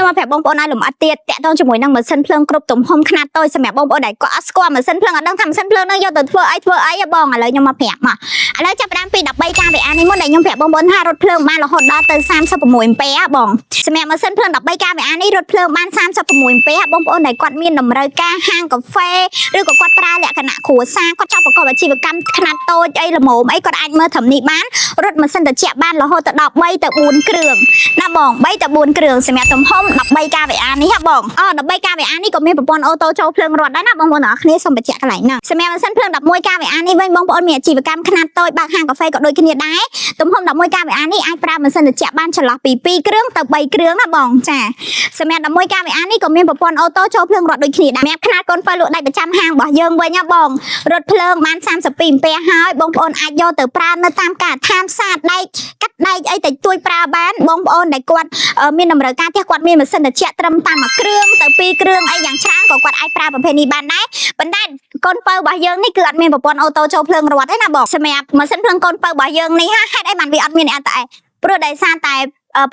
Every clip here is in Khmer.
ខ្ញុំមកប្រាប់បងប្អូនឲ្យលម្អិតទៀតតាក់ទងជាមួយនឹងម៉ាស៊ីនភ្លើងគ្រប់ទំហំខ្នាតតូចសម្រាប់បងប្អូនដែលគាត់អត់ស្គាល់ម៉ាស៊ីនភ្លើងអត់ដឹងថាម៉ាស៊ីនភ្លើងហ្នឹងយកទៅធ្វើអីធ្វើអីហ៎បងឥឡូវខ្ញុំមកប្រាប់មកឥឡូវចាប់ផ្ដើមពី13 kVA នេះមុនដែលខ្ញុំប្រាប់បងប្អូនថារត់ភ្លើងបានរហូតដល់ទៅ36អំពែបងសម្រាប់ម៉ាស៊ីនភ្លើង13 kVA នេះរត់ភ្លើងបាន36អំពែបងប្អូនដែលគាត់មានតម្រូវការហាងកាហ្វេឬក៏គាត់ប្រើលក្ខណៈគ្រួសារគាត់ចង់ប្រកបអាជីវកម្មខ្នាតតូចអីល្មមអីគាត់អាចមើលត្រឹមនេះបានរត់ម៉ាស៊ីនត្រជាក់បានរហូតទៅដល់3ទៅ4គ្រឿងណាបង3ទៅ4គ្រឿងសម្រាប់ទំហំ13 kVA នេះហ៎បងអូ13 kVA នេះក៏មានប្រព័ន្ធ auto ចូលភ្លើងរត់ដែរណាបងប្អូនទាំងអស់គ្នាសូមបញ្ជាក់កន្លែងហ្នឹងសម្រាប់ម៉ាស៊ីនភ្លើង11 kVA នេះវិញបងប្អូនមានអាជីវកម្មខ្នាតតូចបើកហាងកាហ្វេក៏ដូចគ្នាដែរទំហំ11 kVA នេះអាចប្រើម៉ាស៊ីនត្រជាក់បានចន្លោះពី2គ្រឿងទៅ3គ្រឿងណាបងចាសម្រាប់11 kVA នេះក៏មានប្រព័ន្ធ auto ចូលភ្លើងរត់ដូចគ្នាដែរសម្រាប់ខ្នាតកូនបើលក់ដាច់ប្រចាំហាងរបស់យើងវិញណាបងរត់ភ្លើងបាន32អំពែហើយបងប្អូនអាចយកទៅប្រើនៅតាមការដ្ឋានផ្សារដែកកាត់ដែកអីតិចតួចប្រើបានបងប្អូនដែលគាត់មានតម្រូវការផ្ទះគាត់មានម៉ាស៊ីនត្រជាក់ត្រឹមតាមមួយគ្រឿងទៅពីរគ្រឿងអីយ៉ាងច្រើនក៏គាត់អាចប្រើប្រភេទនេះបានដែរប៉ុន្តែកូនបើរបស់យើងនេះគឺអត់មានប្រព័ន្ធ auto ចូលភ្លើងរត់ទេណាបងសម្រាប់ម៉ាស៊ីនភ្លើងកូនបើរបស់យើងនេះហេតុអីបានវាអត់មាន ATS ព្រោះដោយសារតែ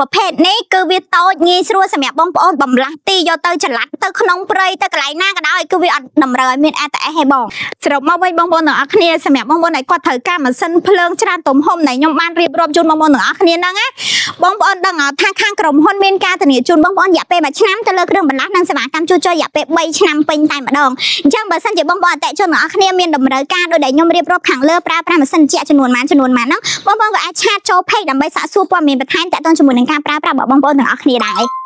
ប្រភេទនេះគឺវាតូចងាយស្រួលសម្រាប់បងប្អូនបំលាស់ទីយកទៅចល័តទៅក្នុងព្រៃទៅកន្លែងណាក៏ដោយគឺវាអត់តម្រូវឲ្យមាន ATS ទេបងសរុបមកវិញបងប្អូនទាំងអស់គ្នាសម្រាប់បងប្អូនដែលគាត់ត្រូវការម៉ាស៊ីនភ្លើងច្រើនទំហំដែលខ្ញុំបានរៀបរាប់ជូនបងប្អូនទាំងអស់គ្នាហ្នឹងណាបងប្អូនដឹងអត់ថាខាងក្រុមហ៊ុនមានការធានាជូនបងប្អូនរយៈពេល1ឆ្នាំទៅលើគ្រឿងបន្លាស់និងសេវាកម្មជួសជុលរយៈពេល3ឆ្នាំពេញតែម្ដងអញ្ចឹងបើសិនជាបងប្អូនអតិថិជនទាំងអស់គ្នាមានតម្រូវការដោយដែលខ្ញុំរៀបរាប់ខាងលើប្រើប្រាស់ម៉ាស៊ីនជាចំនួនប៉ុន្មានចំនួនប៉ុន្មានហ្នឹងបងប្អូនក៏អាច chat ចូល page ដើម្បីសាកសួរព័ត៌មានបន្ថែមទាក់ទងជាមួយនឹងការប្រើប្រាស់របស់បងប្អូនទាំងអស់គ្នាដែរ។